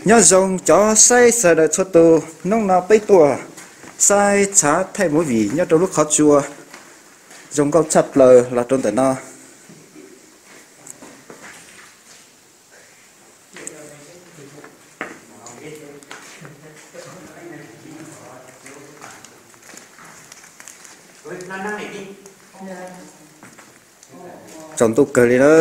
Nyob zoo cov saib sawv daws txhua tus, hnub no peb tuaj saib tshav thaij movie nyob rau lub qhov tsua zoo nkauj tshaj plaws los rau ntawm no. Tsaus ntuj kawg li na.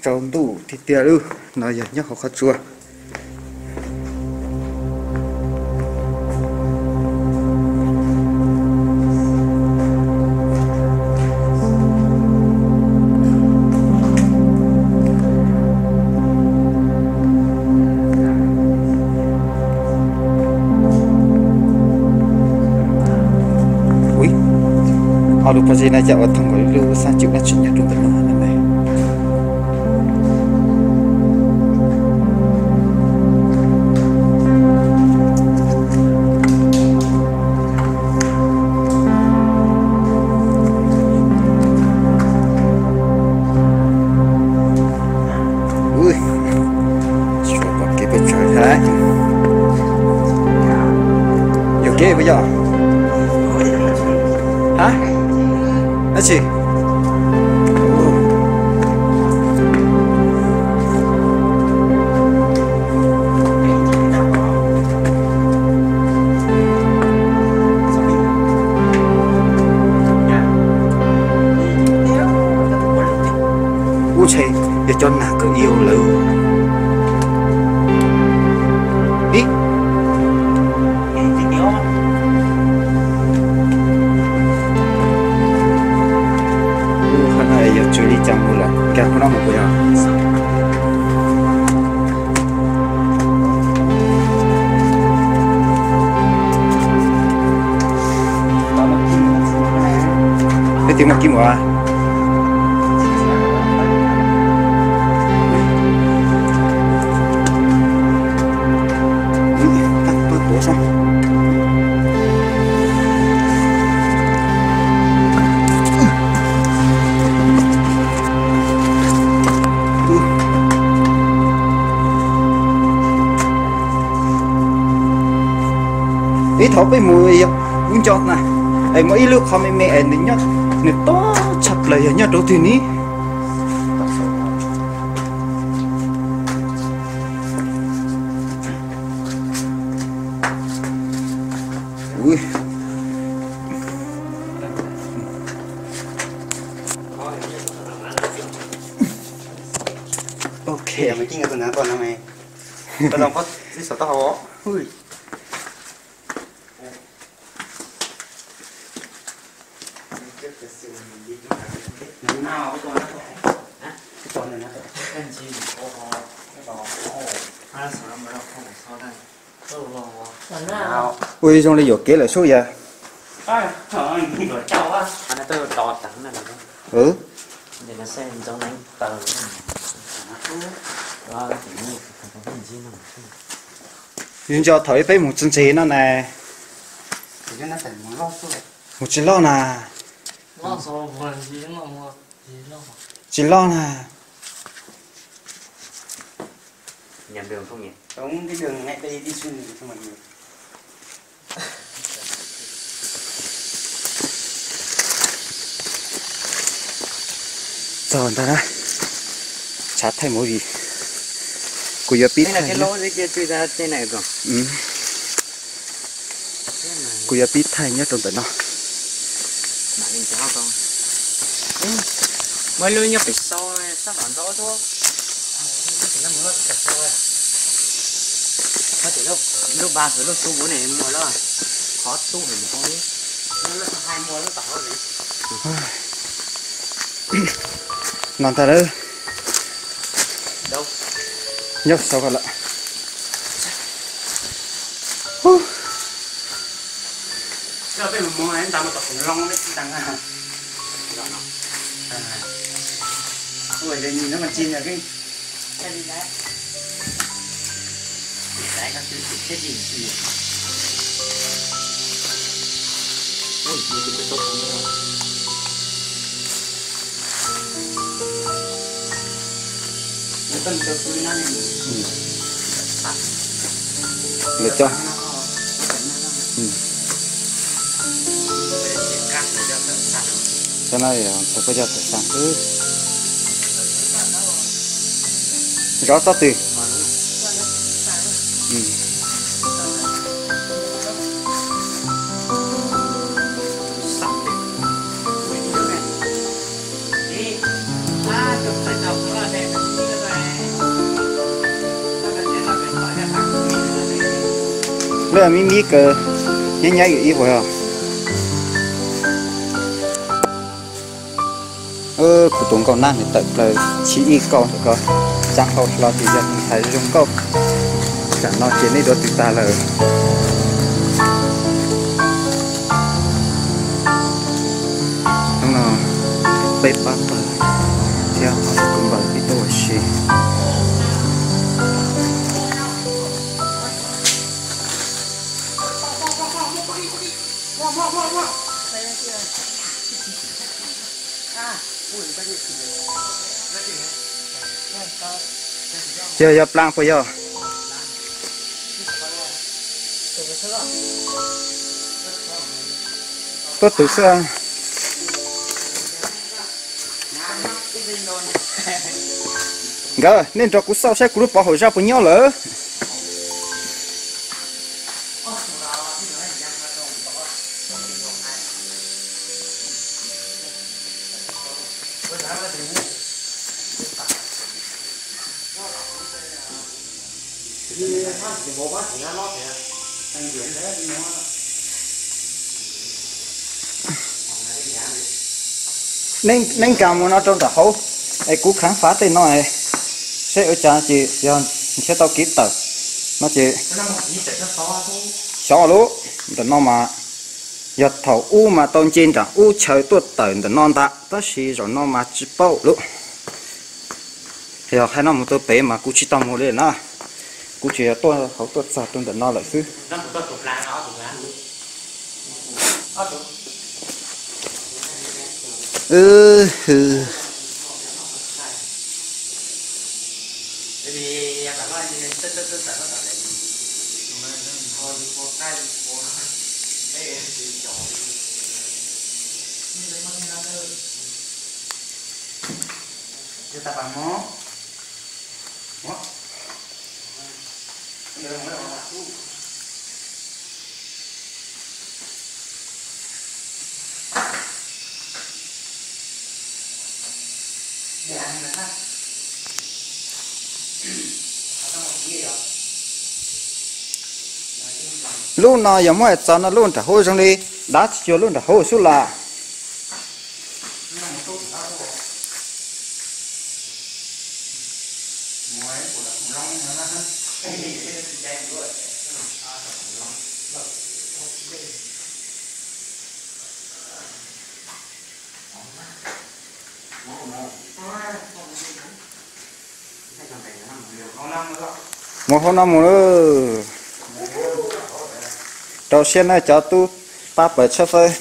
Tsaus ntuj tiag tiag lawm, no yog nyob hauv qhov tsua. Ub, ob lub pob zeb no yog ua thooj nkaus ib lub xab cub dab tsi nyob rau ntawm no ne. Ub, suav pom kev pes tsawg thiab. Yuam kev puas yog? Ha? Dab tsi? Ub, ntshe yog cov nag kawg iau lawm. Ib, ub, qhov no yog tsw li cas mus lawm, nkag qhov no mus puas yog? Peb twb muaj kib mus. Ib thaum peb mus yog ub nco na, es muaj ib lub qhov me me es nws nyob, nws tob tshaj plaws yog nyob rau twg ni? Ok. Ui, zoo li yuam kev lawm sub yas. Yus nco thaum peb mus txog ntses no na. Mus tsis loj na. Tsis loj na. Txog ntag na, tshav thaij movie. Kuv yuav pib thaij, kuv yuav pib thaij nyob rau ntawm no. Lub ba xwb lub tub ub ne muaj lawm, qhov tub hwm qhov ub. No ntag lawm. Nyob sau ko lawm. Lawv coj, cov no yog tawm paj yog tawm xas xwb. Zov txoj twg? Lawv mib mib kawg, nyab nyab yus ib puas yog? Kuv tus nkauj nab nws tawm plaws chim ib kauj ntawm ko, tsa hau hlo ces yog tus ntxhais zoo nkauj. Tsam no ces nej duav twb tag lawm. Hnub no peb pab pawg thiab kuv npawg ib tug ua si. Yog, yog plas puas yog? Tuaj tus xwb. Nkawd, nej nrog kuv xauj saib kuv lub pov haum zaj puas nyob lawm. Neeb nkaag mus no rau nram hauv, es kuv khaav fav tej no, saib ua cas ces yog nrhiav tau kev tawm no ces xyov lawm. Ntawm no mas yog thaum ub mas tau nce nram ub chaw tuaj tawm ntawm no ntag, tab sis zaum no mas tsis paub lawm. Yog hais no mus tau pem mas kuv tsis tau mus li na, kuv tsuas yog tuaj hauv tuaj txog rau ntawm no lawm xwb. Lub no yog muab txog no lub nram hauv zoo li dab tsi cuag lub nram hauv xwb las. Mus hauv no mus lawm. Rau siab na cov tub pab pawg tshawb fawb.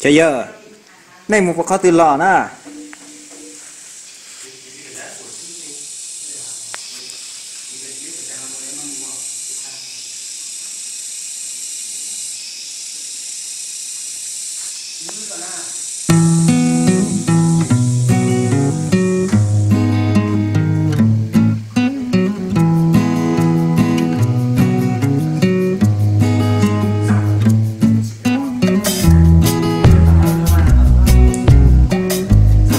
Cov yawg, nej mus puas qhov twg los na?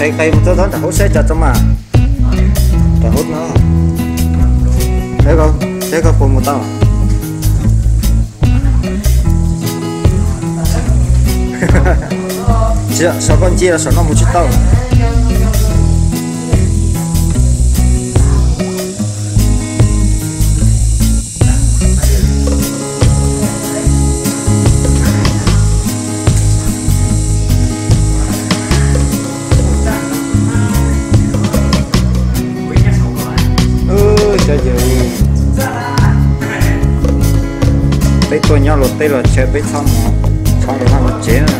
Qis qis mus txog nram hauv saib cov tso mas. Nram hauv no, saib koj puas mus tau. Tsis, saum koj ncia los saum no mus tsis tau. Cov yawg, peb tuaj nyob luag teb los tshawb peb txhob mus, txhob mus vaj mus tsev na.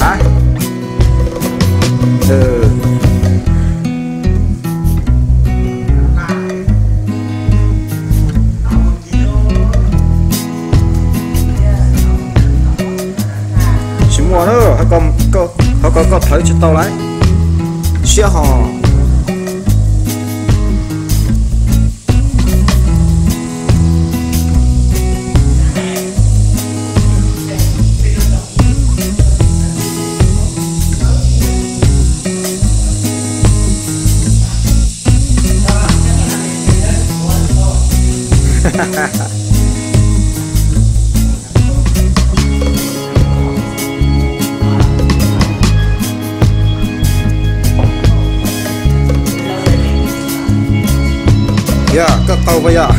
A, tsis muaj na, qhov ko koj plhawv tsis tau lawm, siab hos. Yog koj qau puas yog?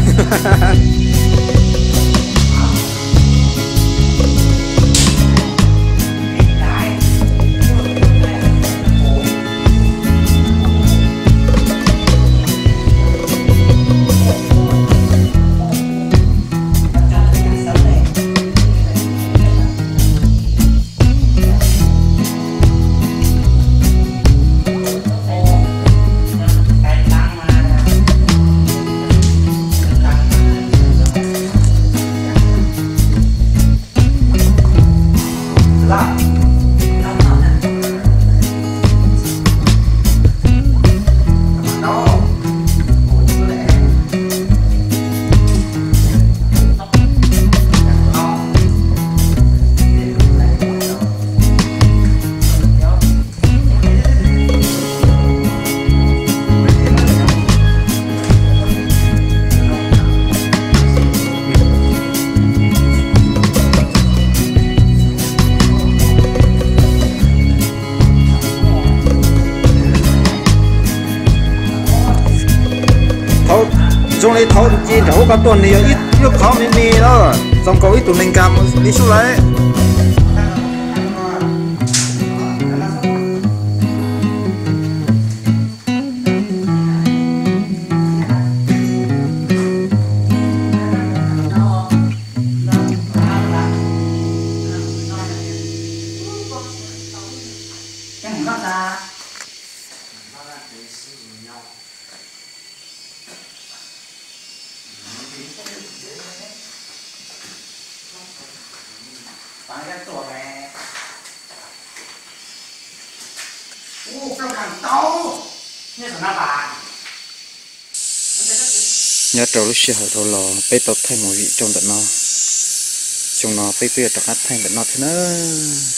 Thaum zoo li thaum ntsis nram ub koj tuaj nws yog ib lub qhov me me na, zoo nkaus ib tug neeg nkag mus li sub lawm. Nyob rau lub sij hawm dhau los peb tau thaij movie rau ntawm no. Xyoo no peb twb yuav rov qab thaij ntawm no thiab na,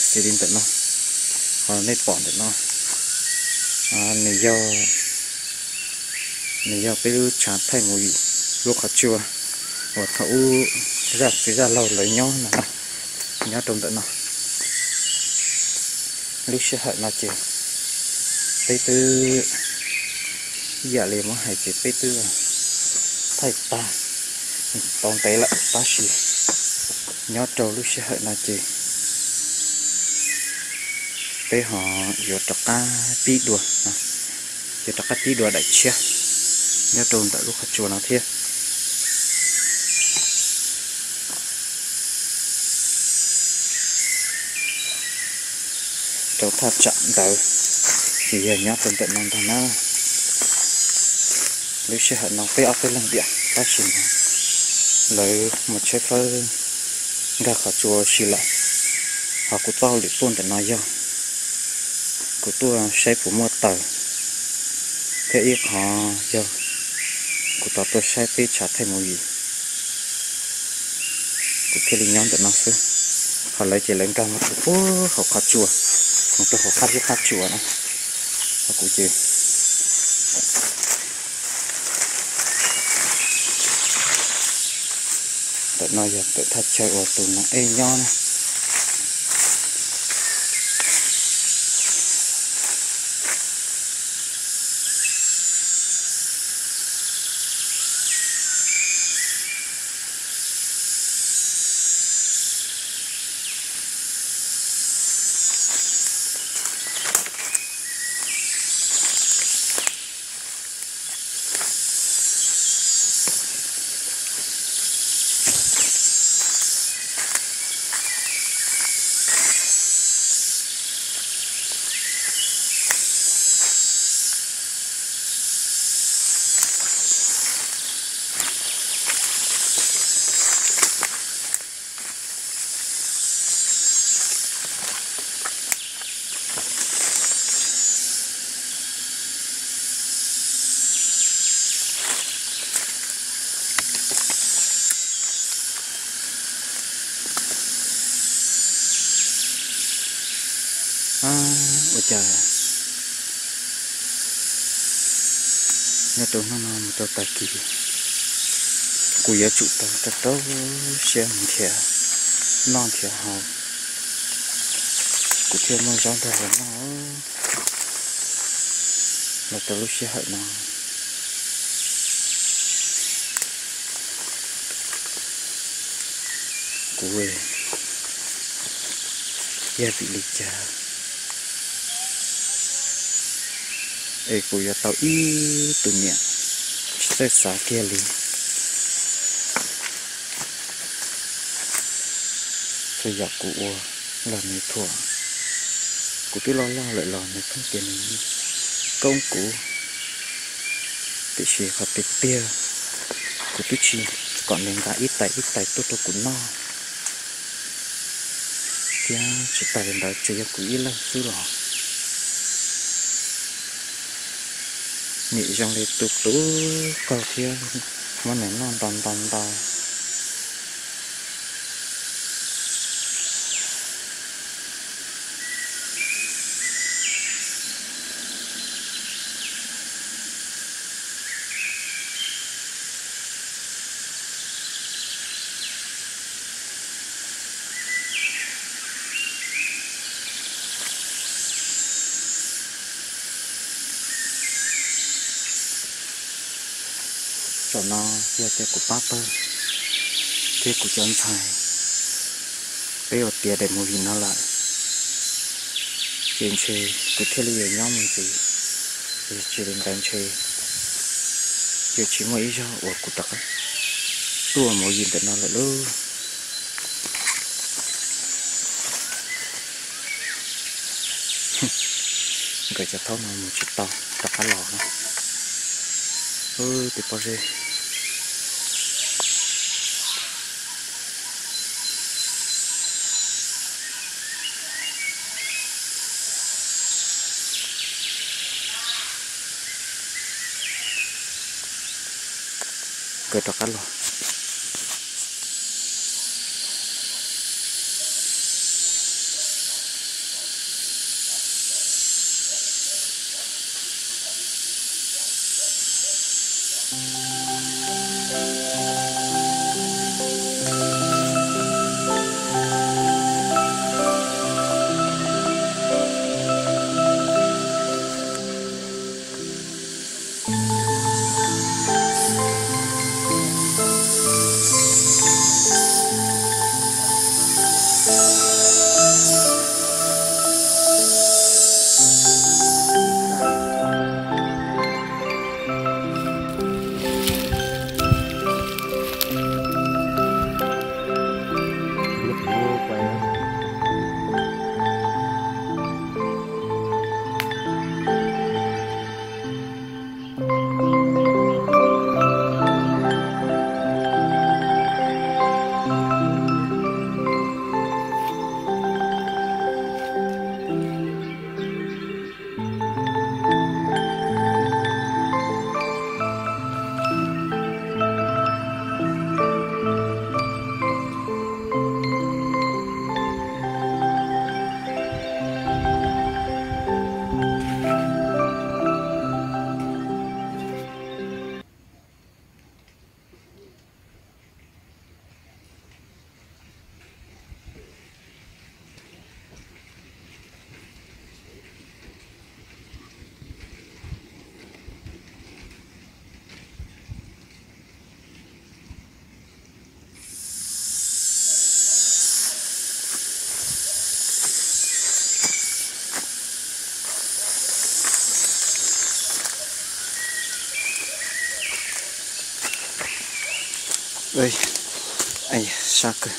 xws li ntawm no, qhov nej pom ntawm no, nws yog, nws yog peb lub tshav thaij movie, lub qhov tsua uas thaum ub zaj txwv zaj laug lawv nyob no, nyob rau ntawm no. Lub sij hawm no ces peb twb, ib yam li muab hais ces peb twb thaij tag tau ntev lawm tab sis nyob rau lub sij hawm no ces peb ho yuav rov qab pib dua, yuav rov qab pib dua daim tshiab nyob rau ntawm lub qhov tsua no thiab. Rau thaj tsam ntawd ces yog nyob rau ntawm no ntag na. Lub sij hawm no peb ob peb leeg tiam tab sis mas lawv mus tshawb fawb nkag qhov tsua si lawm, ho kuv txoj hauj lwm tuaj ntawm no yog kuv tuaj saib puas muaj taws, thiab ib qho yog kuv rov tuaj saib peb tshav thaij movie, kuv thiaj li nyob ntawm no xwb. Ho lawv ces lawv nkag mus rau puag hauv qhov tsua, mus rau hauv qab zib qab tsua na. Ho kuv ces Ntawm no yog pem thaj chaw uas tus nas ej nyob na. Ua cas nyob rau hnub no mus rau tag kis, kuv yuav tsum tau rau rau siab nrhiav noj nrhiav haus, kuv thiaj muaj zaub nrog luag noj los rau lub sij hawm no. Kuv, yog vim li cas es kuv yuav tau ib tug niam tsis txawj xav kiag li. Txhua yam kuv ua los nws thuam, kuv twb loj loj lawm los nws pheej tias nws koob kuv, tiam sis qhov tiag tiag kuv twb tsis kom nws nqa ib tais ib tais tuaj rau kuv noj. Thiab tsis tas li ntawd tsuas yog kuv ib leeg xwb los nim zoo li tus tub qaug thiab muab nws noj ntau ntau ntau. Zaum no yog tias kuv pab pawg thiab kuv cov ntxhais peb ua tiav daim movie no lawm, ces ntshe kuv thiaj li yuav nyob mus ntxiv. Yog tsis li ntawd ntshe yuav tsis muaj ib zaug uas kuv rov qab tuaj movie ntawm no lawm lauj. Nkawd cov thaub no mus tsis tau, rov qab los na. Tus pob zeb. Nkawd rov qab los. Sab kawg.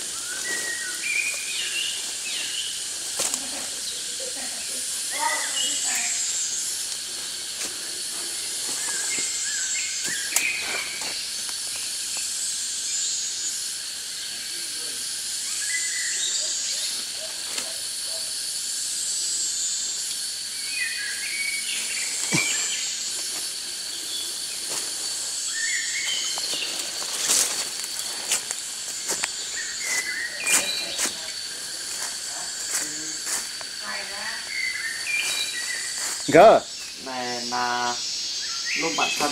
Nkawd, lub bản thân.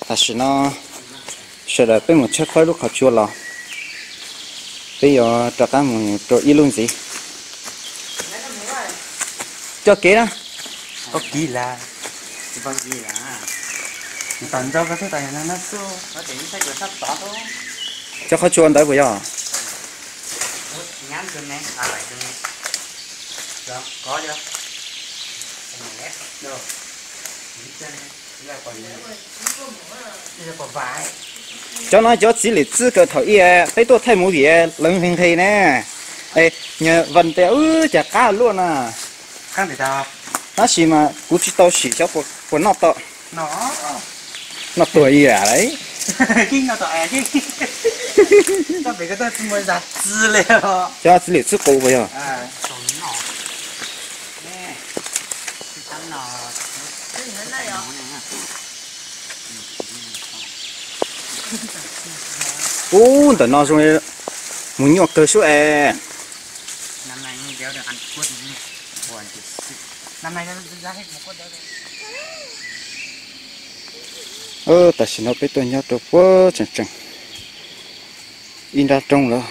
Tam sim no sawv daws peb mus tshawb fawb lub qhov tsua los, peb yuav rov qab mus rau ib lub ntxiv. Coj kev na. Pab kiv las, tsis pab kiv las, tam nrog koj thiab tas no xwb. Cov qhov tsua ntawd puas yog? Cov no cov txiv lwm txwb kawg thaum ub peb tuaj thaij movie lawv nqhis nqhis ne. Nyuag vas tias wb cas qab luaj na. Tab sis mas kuv tsis tau sim xyov puas noj tau. Noj tuag ib yam lauj. Cov txiv lwm txwb qus puas yog? Ub, ntawm no zoo li mus nyuaj kawg sub es. Tam sim no peb tuaj nyob rau puag tseem tseem ib nrab roob lawm.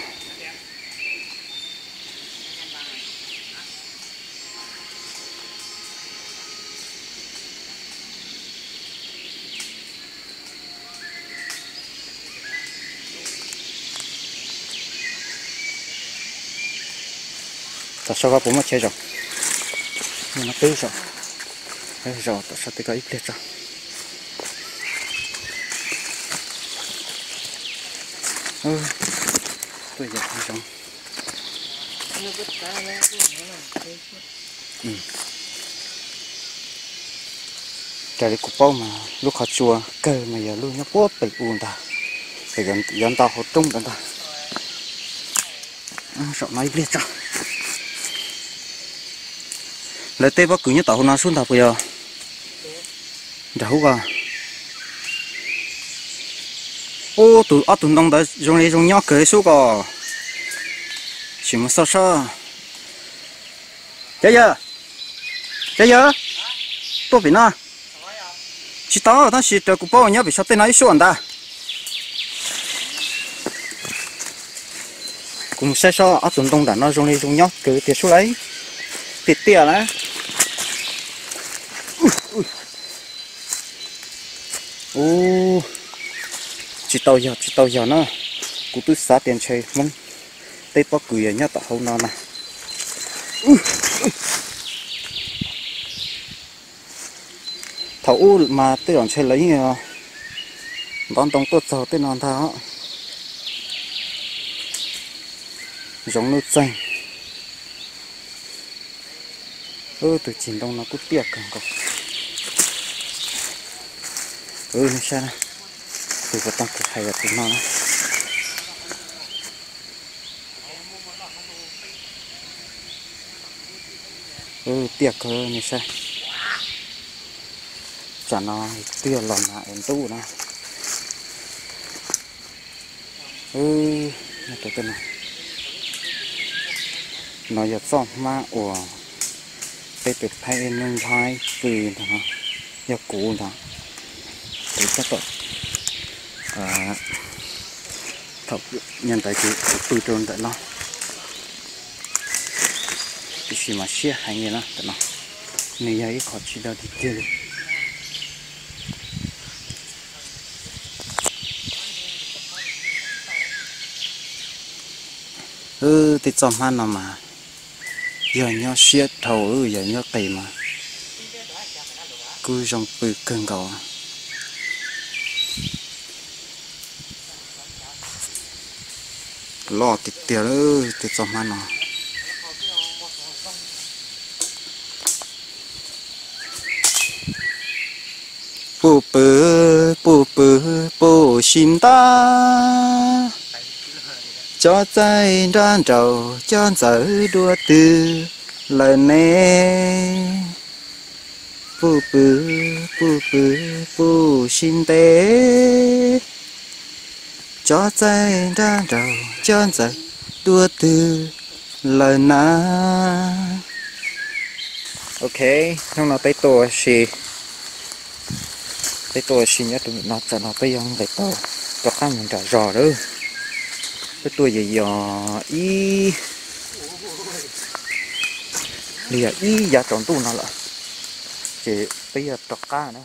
Tom sau koj puas muaj chaw zaum? Muaj no peb zaum. Peb zaum tom sau tej ko ib pliag tso. Tuaj yam zoo. Raws li kuv paub mas lub qhov tsua kawg mas yog lub nyob puag pem u ntag, yuav ntau hauv roob ntawd ntag. Zaum no ib pliag tso. Lawv tej pob kws nyob tom hauv no sub ntag puas yog? Nram hub ko. Ub, tus ob tug ntoo ntawd zoo li zoo nyob kawg li sub ko. Sim mus xauj sab. Cov yawg, cov yawg, tuaj pem no. Tsis tau, tab sis raws kuv paub nyob pem saum tej no ib suab ntag. Kuv mus saib seb ob tug ntoo nram no zoo li zoo nyob kawg tiag sub lauj. Tiag tiag na. Ub, tsis tau yog, tsis tau yog na. Kuv twb xav tias ntshe Hmoob tej pob kws yog nyob tom hauv no na. Thaum ub mas tej zaum ntshe lawv yeej ntov ntoo tuaj txog tej no ntag. Zoov nuj txeeg. Tus ceg ntoo no kuj tiaj kawg nkaus. Nej saib na, tus puas tau kuv hais yog tus no na. Tiaj kawg nej saib. Tsam no twb yog los nag es ntuj na. Nyob rau tej no, no yog txoj hmab uas peb tus phaib Nuj Nplhaib pw ntag no, yog kuv ntag. Kuv tab tom, thaum nyob ntawd ces kuv pw rau ntawm no, tiam sis mas siab heev li na ntawm no, nws yog ib qho tsis dog tiag tiag li. Wb tej txoj hmab no mas yog nyob siab dhau, yog nyob qis mas kuj zoo pw kawg nkaus. Loj tiag tiag lawm tej txoj hmab no. Puj pw, puj pw, puj si ntab, cov txaij nrab nraud cov ntxawm dua twg lawm ne? Puj pw, puj pw, puj si ntev, cov txaij nrab nraud cov ntxawm dua twg lawm na? Ok, hnub no peb tuaj ua si, peb tuaj ua si nyob rau ntawm no, tsam no peb yuav nqis tau rov qab mus nram zos lawm. Peb tuaj yos yos ib, li yog ib yav tsaus ntuj no lawm, ces peb yuav rov qab na.